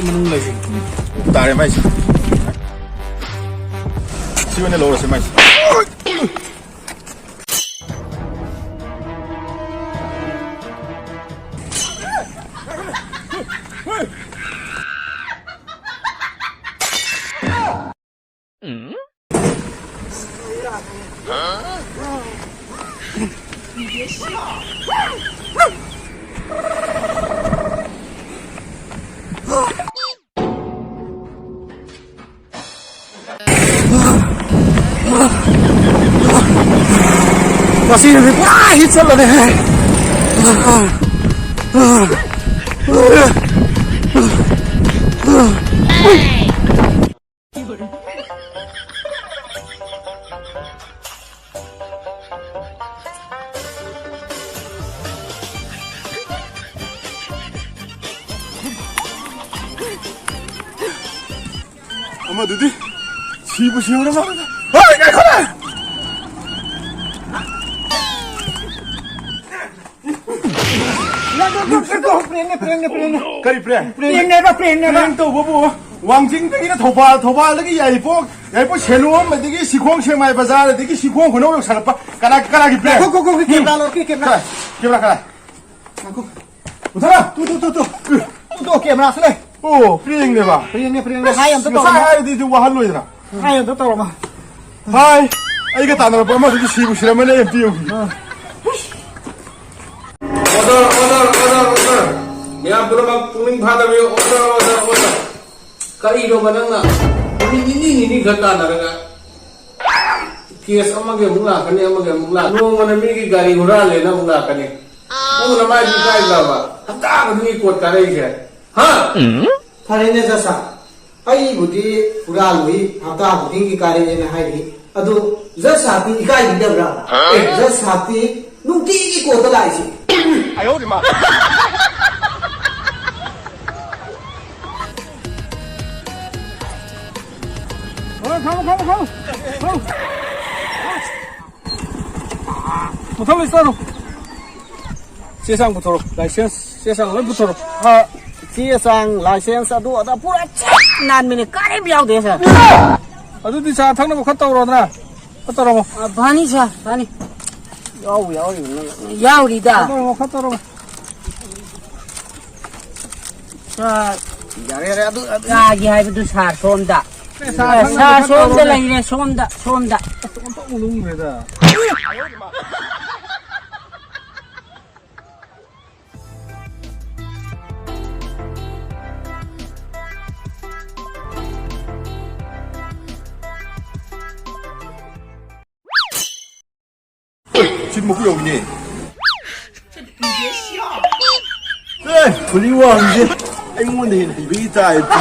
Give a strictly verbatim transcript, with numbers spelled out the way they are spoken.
ꯃꯅꯨꯡ ꯂꯩꯁꯤ꯫ ꯇꯥꯔꯦ ꯃꯥꯏꯁꯦ꯫ ꯁꯤ ꯑꯣꯏꯅ ꯂꯧꯔꯁꯤ ꯃꯥꯏꯁꯦ꯫ ꯉꯁꯤ ꯅꯨꯃꯤꯠ ꯄꯨꯔꯥ ꯍꯤꯠ ꯆꯠꯂꯅꯦꯍꯦ꯫ ꯑꯃꯗꯨꯗꯤ ꯁꯤꯕꯨ ꯁꯤꯍꯧꯔ ꯃꯥꯜꯂꯦꯗ꯫ ꯍꯣꯏ, ꯉꯥꯏꯈꯣꯅꯦ! ꯄ꯭ꯔꯦꯡꯅꯦ, ꯄ꯭ꯔꯦꯡꯅꯦ, ꯄ꯭ꯔꯦꯡꯅꯦ꯫ ꯀꯔꯤ ꯄ꯭ꯔꯦꯡ? ꯄ꯭ꯔꯦꯡꯅꯦꯕ, ꯄ꯭ꯔꯦꯡꯅꯦꯕ꯫ ꯄ꯭ꯔꯦꯡ ꯇꯧꯕꯕꯨ ꯋꯥꯡꯖꯤꯡꯗꯒꯤꯅ ꯊꯧꯕꯥꯜ, ꯊꯧꯕꯥꯜꯗꯒꯤ ꯌꯥꯏꯔꯤꯄꯣꯛ, ꯌꯥꯏꯔꯤꯄꯣꯛ ꯁꯦꯂꯣꯝ, ꯑꯗꯒꯤ ꯁꯤꯈꯣꯡ ꯁꯦꯛꯃꯥꯏ ꯕꯖꯥꯔ, ꯑꯗꯒꯤ ꯁꯤꯈꯣꯡ ꯈꯨꯅꯧ ꯌꯧꯁꯜꯂꯛꯄ꯫ ꯀꯅꯥ, ꯀꯅꯥꯒꯤ ꯄ꯭ꯔꯦꯡ? ꯉꯥꯏꯈꯣ, ꯉꯥꯏꯈꯣ, ꯉꯥꯏꯈꯣ, ꯀꯦꯃꯦꯔꯥ ꯂꯧꯔꯛꯀꯦ, ꯀꯦꯃꯦꯔꯥ꯫ ꯀꯥꯏ? ꯀꯦꯃꯦꯔꯥ ꯀꯥꯏ? ꯉꯥꯏꯈꯣ꯫ ꯃꯨꯊꯠꯂꯣ! ꯇꯨ, ꯇꯨ, ꯇꯨ, ꯇꯨ꯫ ꯇꯨ, ꯇꯨ, ꯀꯦꯃꯦꯔꯥꯁꯨ ꯂꯩ꯫ ꯑꯣ, ꯄ꯭ꯔꯦꯡꯅꯦꯕ? ꯄ꯭ꯔꯦꯡꯅꯦ, ꯄ꯭ꯔꯦꯡꯅꯦ꯫ ꯍꯥꯏ ꯑꯝꯇ ꯉꯁꯥꯏ ꯇꯧꯔꯝꯃꯣ꯫ ꯍꯥꯏꯔꯗꯤ ꯑꯗꯨ ꯋꯥꯍꯜꯂꯣꯏꯗꯅ꯫ ꯍꯥꯏ ꯑꯝꯇ ꯇꯧꯔꯝꯃꯣ꯫ ꯍꯥꯏ, ꯑꯩꯒ ꯇꯥꯟꯅꯔꯛꯄ ꯑꯃꯗꯨꯗꯤ ꯁꯤꯕꯨ ꯁꯤꯔꯝꯃꯅꯤ, ꯑꯦꯝ ꯄꯤ ꯑꯣꯒꯤ꯫ ꯑꯥ꯫ Order, order, order, order. ꯃꯌꯥꯝ ꯄꯨꯝꯅꯃꯛ ꯄꯨꯛꯅꯤꯡ ꯐꯥꯗꯕꯤꯌꯨ꯫ Order, order, order. ꯀꯔꯤꯅꯣꯕ ꯅꯪꯅ ꯅꯨꯃꯤꯠ ꯅꯤꯅꯤ, ꯅꯤꯅꯤ ꯈꯛ ꯇꯥꯟꯅꯔꯒ ꯀꯦꯁ ꯑꯃꯒꯤ ꯑꯃꯨꯛ ꯂꯥꯛꯀꯅꯤ, ꯑꯃꯒꯤ ꯑꯃꯨꯛ ꯂꯥꯛ-, ꯅꯣꯡꯃꯅ ꯃꯤꯒꯤ ꯒꯥꯔꯤ ꯍꯨꯔꯥꯜꯂꯦꯅ ꯑꯃꯨꯛ ꯂꯥꯛꯀꯅꯤ꯫ ꯅꯪꯕꯨ ꯅꯃꯥꯏꯗꯤ ꯏꯀꯥꯏꯗ꯭ꯔꯕ? ꯍꯞꯇꯥ ꯈꯨꯗꯤꯡꯒꯤ ꯀꯣꯔꯠ ꯀꯥꯔꯛꯏꯁꯦ꯫ ꯍꯥ? ꯐꯔꯦꯅꯦ ꯖꯁ ꯁꯥꯕ, ꯑꯩꯕꯨꯗꯤ ꯍꯨꯔꯥꯜꯂꯨꯏ, ꯍꯞꯇꯥ ꯈꯨꯗꯤꯡꯒꯤ ꯀꯥꯔꯛꯑꯦꯅ ꯍꯥꯏꯔꯤ꯫ ꯑꯗꯨ ꯖꯁ ꯁꯥꯕꯇꯤ ꯏꯀꯥꯏꯕꯤꯗꯕ꯭ꯔꯥ? ꯑꯦ, ꯖꯁ ꯁꯥꯕꯇꯤ ꯅꯨꯡꯇꯤꯒꯤ ꯀꯣꯔꯠꯇ ꯂꯥꯛꯏꯁꯤ꯫ ꯍꯣꯏ, ꯈꯥꯝꯃꯣ, ꯈꯥꯝꯃꯣ, ꯈꯥꯝꯃꯣ꯫ ꯈꯥꯝꯃꯣ꯫ ꯃꯊꯪ ꯂꯤꯁ ꯇꯧꯔꯣ꯫ ꯆꯦ ꯆꯥꯡ ꯄꯨꯊꯣꯔꯛꯑꯣ꯫ ꯂꯥꯏꯁꯦꯟꯁ, ꯆꯦ ꯆꯥꯡ ꯂꯣꯏ ꯄꯨꯊꯣꯔꯛꯑꯣ꯫ ꯑꯥ, ꯆꯦ ꯆꯥꯡ, ꯂꯥꯏꯁꯦꯟꯁ, ꯑꯗꯨ ꯑꯗꯥ ꯄꯨꯔꯥ ꯆꯞ ꯅꯥꯟꯕꯅꯤ, ꯀꯔꯤꯝ ꯌꯥꯎꯗꯦ ꯁꯥꯔ꯫ ꯑꯗꯨꯗꯤ ꯆꯥ ꯊꯛꯅꯕ ꯈꯔ ꯇꯧꯔꯣꯗꯅ꯫ ꯈꯔ ꯇꯧꯔꯝꯃꯣ꯫ ꯑ, ꯐꯅꯤ ꯁꯥꯔ, ꯐꯅꯤ꯫ ꯌꯥꯎꯔꯤ, ꯌꯥꯎꯔꯤ꯫ ꯌꯥꯎꯔꯤꯗ꯫ ꯈꯔ ꯇꯧꯔꯝꯃꯣ, ꯈꯔ ꯇꯧꯔꯝꯃꯣ꯫ ꯁꯥꯔ, ꯌꯥꯔꯦ, ꯌꯥꯔꯦ, ꯑꯗꯨ, ꯑꯗꯨ꯫ ꯆꯥꯒꯦ ꯍꯥꯏꯕꯗꯨ ꯁꯥꯔ ꯁꯣꯝꯗ꯫ ꯑꯦ, ꯁꯥꯔ, ꯑꯦ, ꯁꯥꯔ ꯈꯔ ꯁꯣꯝꯗ ꯇꯧꯔꯝꯃꯣ꯫ ꯂꯩꯔꯦ, ꯁꯣꯝꯗ, ꯁꯣꯝꯗ꯫ ꯑꯁ, ꯑꯣꯟꯊꯣꯛꯅ ꯂꯨꯝꯈ꯭ꯔꯦꯗ꯫ ꯁꯤ ꯃꯀꯨ ꯌꯧꯏꯅꯦ꯫ ꯑꯦ, ꯐꯨꯂꯤ ꯋꯥꯡꯁꯦ ꯑꯩꯉꯣꯟꯗ ꯍꯦꯟꯅ ꯍꯩꯕꯒꯤ ꯇꯥꯏꯞꯇ꯫